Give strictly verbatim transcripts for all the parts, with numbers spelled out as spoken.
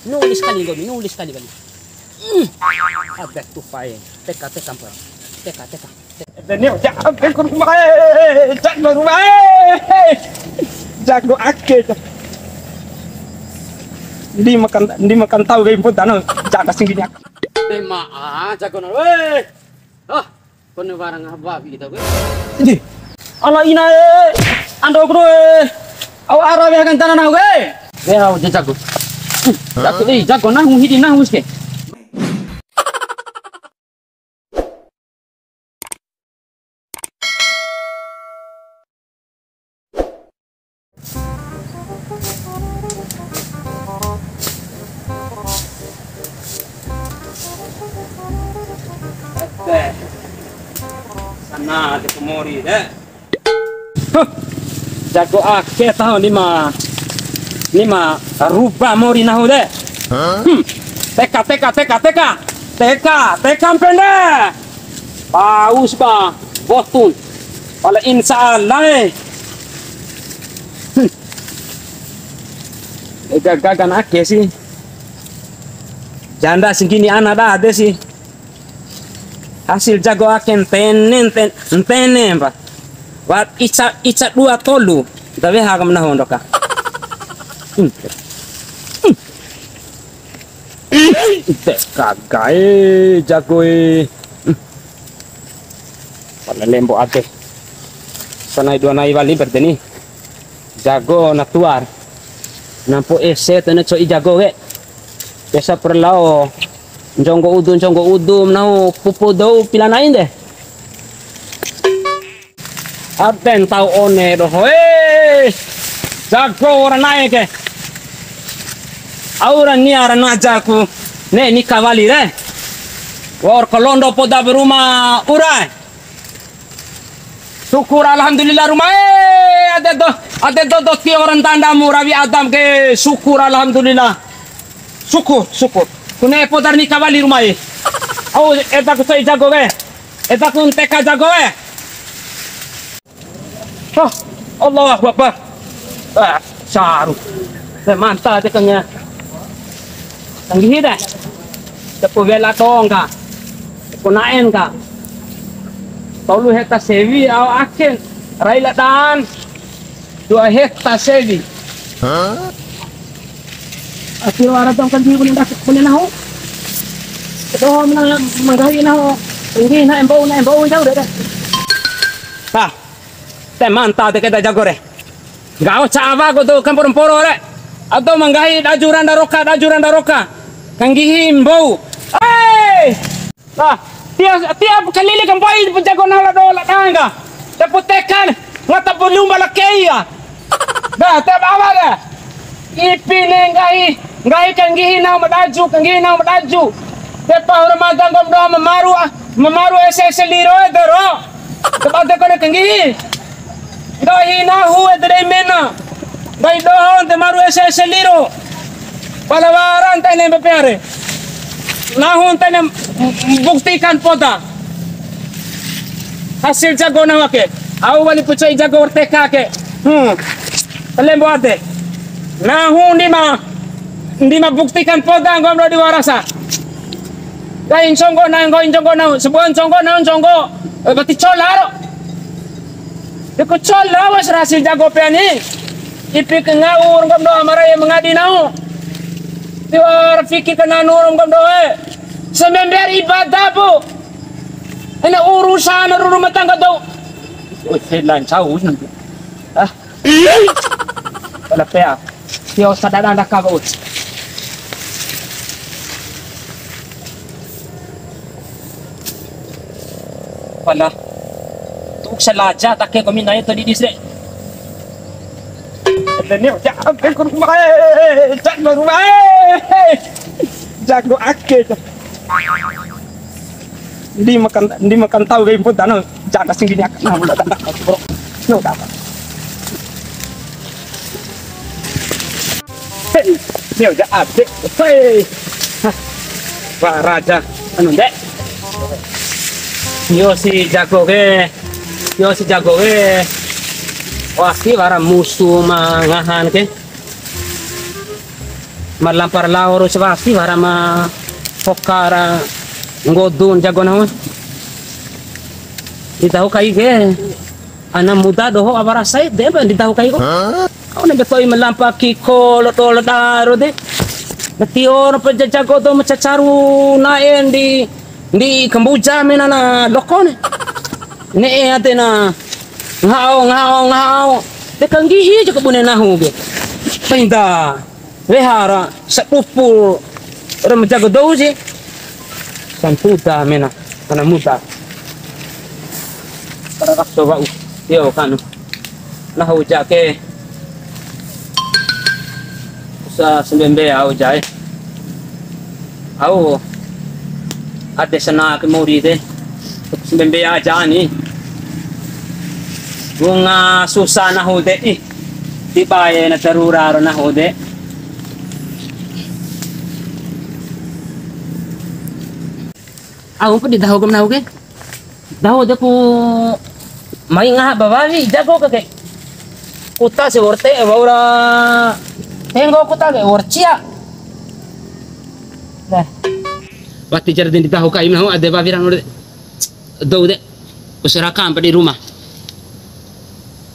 Nulis kali nggomi, nulis kali kali. Hmm. Abe tupae. Teka, teka, mpa. Teka, teka. Ede ni, ja, abe kurmae. Ja, kurmae. Jago ake. Ndi makan, ndi makan tahu kayak pun tanah. Jago sing gini. Tema, ah, jago na, weh. Ah, kone barang apa kita, weh? Ini. Ala ina, eh. Ando kru, eh. Au ara weh kan tanah na, weh. Weh, au jago. Jago, eh, jago nahu hidi nahu ske. Ede. Sana de ku mori de. Huh. Jago ake taho ni ma. Ni ma ruba mori nahu de. Hmm. Teka, teka, teka, teka. Teka, teka mpende. Paus ba, botun. Pala insya Allah, eh. Hmm. Eh, gaga kan ake sih. Janda segini ana da ade sih. Hasil jago ake ntene, ntene, ntene, mpa. Wat ica, ica dua tolu. Da weha kam nahu ndoka. Hmm. Hmm. Ih, ite kagae jago e. Hmm. Pala lembo ade. Sanai dua nai wali berdeni. Jago na tuar. Nampo ese tene co'i jago ke. Biasa perlao. Njonggo udu, njonggo udu, nahu pupu dou pila nai de. Aden tau one doho e. Jago ora na'e ke. Aura nia ra naja ku. Ne ni kawali re. Wor kolondo poda ba ruma ura. Syukur alhamdulillah ruma e. Ade do, ade do do ti orang tandamu rawi adam ke. Syukur alhamdulillah. Syukur, syukur. Kune podar ni kawali ruma e. Au eda ku soi jago ke. Eda ku nteka jago e. Hah, Allahu Akbar. Ah, saru. De manta de kanya. Tanggihi de. Tepu wela tongka. Tepu naen ka. Tolu hekta sewi au aken. Rai la dan. Dua hekta sewi. Hah? Asiro ara tongka di bune dak bune nahu. Doho mena manggahi nahu. Tinggi na embau na embau jauh de. Hah. Te manta de keda jago re. Ngao cawa ko do kamporo mporo re. Ado manggahi daju randa roka, daju randa roka. Kanggihi mbou. Hei! Nah, tiap, tiap kalili kampai jago nala do la danga. Tapu tekan, ngata belum bala keia. Dah, tiap awal dah. Ipi ne nggahi, nggahi kanggihi nahu ma daju, kanggihi nahu ma daju. Te pahu Ramadan nggomi doho ma maru, ah, ma maru ese ese liro ede ro. Te bade kone kanggihi. Nggahi nahu ede dei mena. Nggahi doho nte maru ese ese liro. Pala wara nte ne mbepe are. Nahu nte ne buktikan poda. Hasil jago nahu ake. Au wali pucoi jago wa'ur teka ake. Hmm. Kalembo ade. Nahu ndi ma, ndi ma buktikan poda nggomi doho di warasa. Nggahi nconggo na, nggahi nconggo na, sabua nconggo na, nconggo. Eh, berarti cola ro. De ku cola wa'ur hasil jago pea ni. Ipi ke ngau nggomi doho amara ya mangadi nahu. Tiwara fikir ke nanu nggomi doho e. Semember ibadah, Bu. Ina urusan rumah tangga dou. Oh, headline jauh nanti. Ah. Pala pea. Tio sadada ndaka, Bos. Pala. Tu salaja take ko mina to di disre. Ini ya, aku rumah, cak rumah. Jago ake. Ndi makan, ndi makan tahu kayak pun tanah. Jaka sing gini akan namu datang tak bro. Yo datang. Hei, ini udah update. Hei. Hah. Wah, raja. Anu, Dek. Yo si jago ke. Yo si jago ke. Wah, si wara musuh mangahan ke. Ma lampa ra lao ro sawasi wara ma hoka ra nggodu jago nahu. Di dahu kai ke. Ana muda doho awa rasa ede ba di dahu kai ko. Au ne'e be to'i ma lampa kiko lo dolo daro de. Na tio ro pa jago dou ma cacaru na'e ndi, ndi kambuja mena na loko ne. Ne'e ade na ngao, ngao, ngao. De kanggihi ja kabune nahu ke. Painda. Wehara sapupu ra ma jago dou si. Santuda mena, ana muda. Para rakso wa'u. Tio kanu. Nahu ja ke. Usa sambembea au ja e. Au. Ade sana ke mori de. Sambembea ja ni. Wunga susa nahu de. Ih. Tibae na tarura ro nahu de. Au pa di dahu ke nahu ke. Dahu de ku mai ngaha ba wawi jago ke ke. Kuta si wa'ur te, wa'ura tenggo kuta ke, wa'ur cia. Nah. Wati jar di dahu kai nahu ade wawi ranu de. Dou de. Ku serahkan pa di ruma.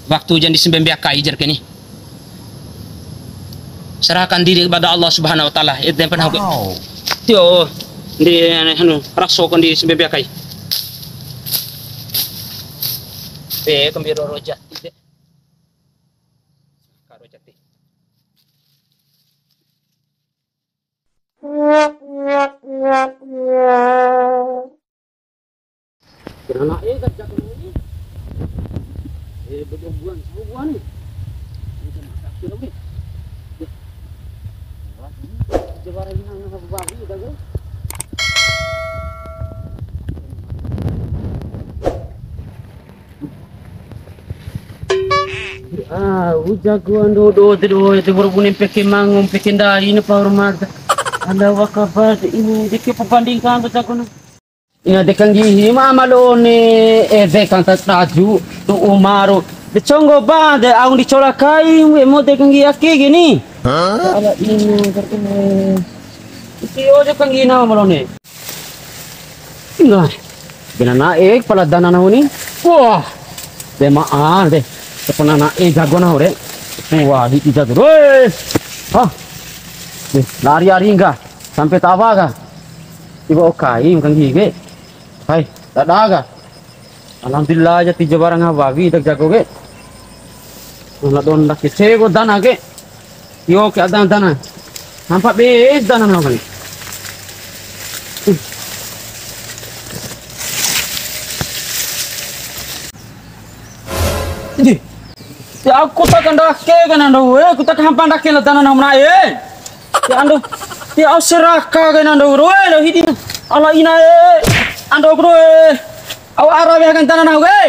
Waktu ja ndi sambembea kai jar ke ni. Serahkan diri kepada Allah Subhanahu wa Ta'ala. Ede pa nahu ke. Tio, ndi, anu, raso ko ndi sambembea kai. Be, kambiro ro jati de. Karo jati. Kira na e, tak jago ni. Eh, bojo buan, sahu buan ni. Ini kan masak kira ni. Jawara ini nang babi dah, bro. Ah, uja gua ando do de do de baru punya peke mangung, peke ndai na power mada. Anda waka bade ini deke perbandingkan betako na. Ina de kanggihi ma ama la One, ede kan ta taju tu umaru. De conggo ba de au ndi cola kai, we mo de kanggihi ake gini. Ala ini, ini. Iti ojo kanggihi na ama la One. Nah, bena na'e pala dana nahu ni. Wah, de ma'a de. Pala na'e jago nahu re. Wah, di jago. Weh. Hah. De, lari-lari enggak. Sampai tawa ka. Tiba okai kanggihi ke. Hai, dada ka. Alhamdulillah ja tija barang wawi dak jago ke. Ala don dak ke sego dana ke. Yo ke ada dana. Nampak be dana mau kali. Ih. Ya aku tak ndake kan ando we, aku tak hampa ndake la dana nahu ma na'e. Ya ando, ya au seraka kan ando ro we, lo hidi. Ala ina e, ando ro we. Au ara we kan dana nahu we.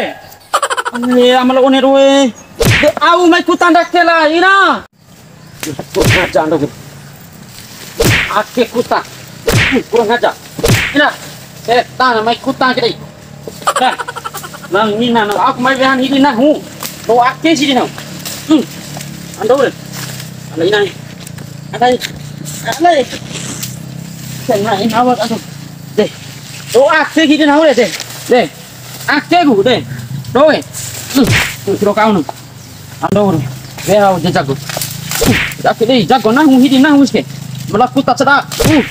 Ni ama la One ro we. De au mai kuta ndake la ina. Kurang ajar ando. Ake kuta. Hmm, kurang ajar. Ina. Setan mai kuta kita. Nah. Nang mina no aku mai wehan hidi nahu. Lo ake sidi nahu. Hmm. Ando re. Ala ina. Ala. Ala. Kena ina awak ando. De. Lo ake hidi nahu de. De. Ake ku de. Doe. Hmm. Kiro kau no. Ando uru. Weha ja jago. Ake dei jago nahu hidi nahu ske. Mala kuta sada. Uh.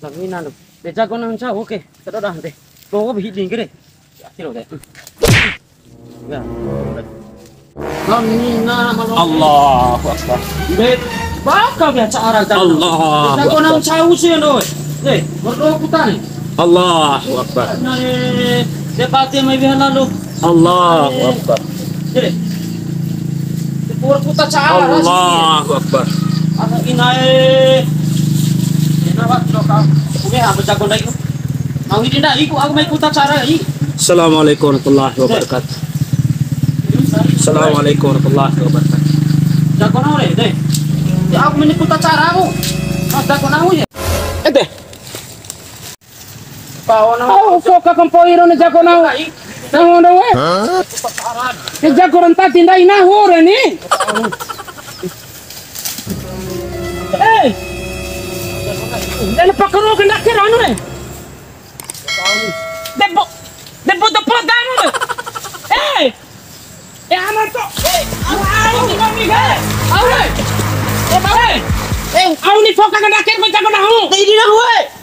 Lamina no. De jago nahu sa oke. Sada dah de. Ko hidi ngere. Ake lo de. Ya. Lamina mala. Allahu Akbar. De baka biasa arah jago. Allahu Akbar. Jago nahu sa usi ando. De, berdoa kuta ni. Allahu Akbar. Nah, eh, de bate mai bihan lalu. Allahu Akbar. Jere. Pura kuta cara. Allahu Akbar. Ana inae. Ina wa kilo ka. Ume apa jago ndai ku? Mau ini ndai ku aku mai kuta cara i. Assalamualaikum warahmatullahi wabarakatuh. Assalamualaikum warahmatullahi wabarakatuh. Jago nahu re, de. Ya aku mai kuta cara aku. Mas jago nahu ya. Eh, de. Au soka kampoi ro na jago nahu. Nahu ndo we. Hah? Ke jago ra ntadi ndai nahu re ni. Eh. Dana pakaro kandake ranu e. Debo, debo, debo danu e. Eh. Eh, ana to. Eh, au ni mami e. Au e. Eh, au e. Eh, au ni foka kandake ko jago nahu. Dei di nahu e.